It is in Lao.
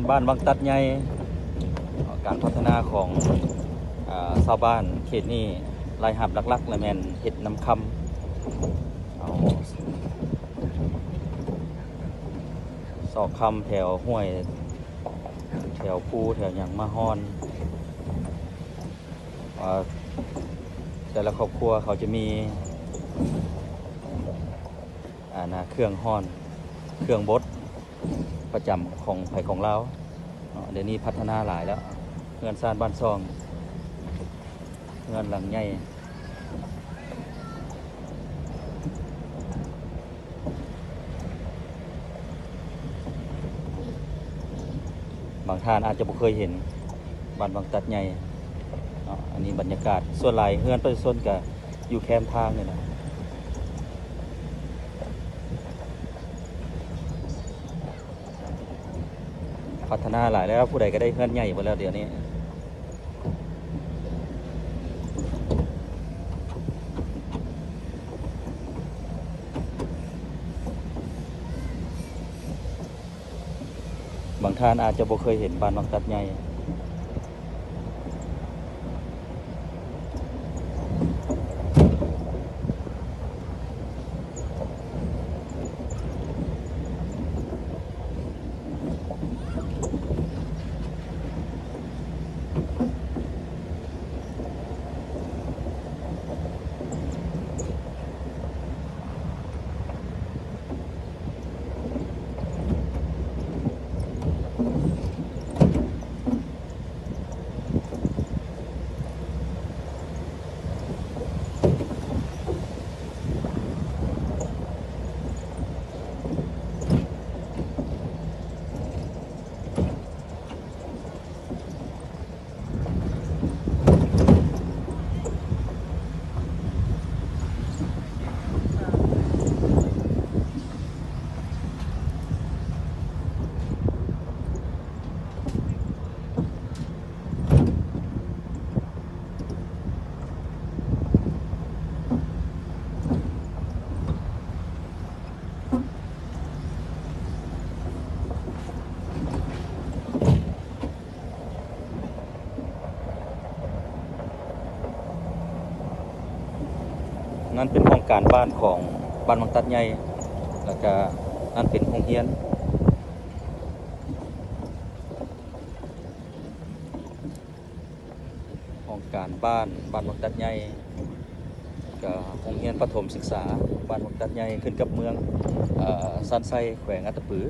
ບ້ານວັງຕັດໃຫຍ່ ການພັດທະນາຂອງ ອາ ຊາວບ້ານເຂດນີ້ ລາຍຮັບຫຼັກໆລະແມ່ນເຮັດນຳຄຳ ເອົາຊອກຄຳແຖວຫ້ວຍ ແຖວພູແຖວຫຍັງມາຮ່ອນ ວ່າແຕ່ລະຄອບຄົວເຂົາຈະມີ ອາ ນາ ເຄື່ອງຮ່ອນ ເຄື່ອງບົດປະຈຳຂອງໃຜຂອງລາວເນາະ. ດຽວນີ້ພັດທະນາຫຼາຍແລ້ວ ເຮືອນຊານບ້ານຊ່ອງ ເຮືອນຫຼັງໃຫຍ່ ບາງທ່ານອາດຈະບໍ່ເຄີຍເຫັນບ້ານວັງຕັດໃຫຍ່ເນາະ. ອັນນີ້ບັນຍາກາດ ສ່ວນຫຼາຍເຮືອນປະຊາຊົນກະຢູ່ແຄມທາງນີ້ແຫຼະ. ພັດທະນາຫຼາຍແລ້ວ ຜູ້ໃດກະໄດ້ເຮືອນໃຫຍ່ເບິດແລ້ວດຽວນີ້. ບາງທ່ານອາດຈະບໍ່ເຄີຍເຫັນບ້ານວັງຕັດໃຫຍ່. ນັ້ນເປັນຫ້ອງການບ້ານຂອງບ້ານວັງຕັດໃຫຍ່ ແລ້ວກະນັ້ນເປັນໂຮງຮຽນ ຫ້ອງການບ້ານ ບ້ານວັງຕັດໃຫຍ່ ກະໂຮງຮຽນປະຖົມສຶກສາບ້ານວັງຕັດໃຫຍ່ ຂຶ້ນກັບເມືອງ ເອີ ຊານໄຊ ແຂວງອັດຕະປື.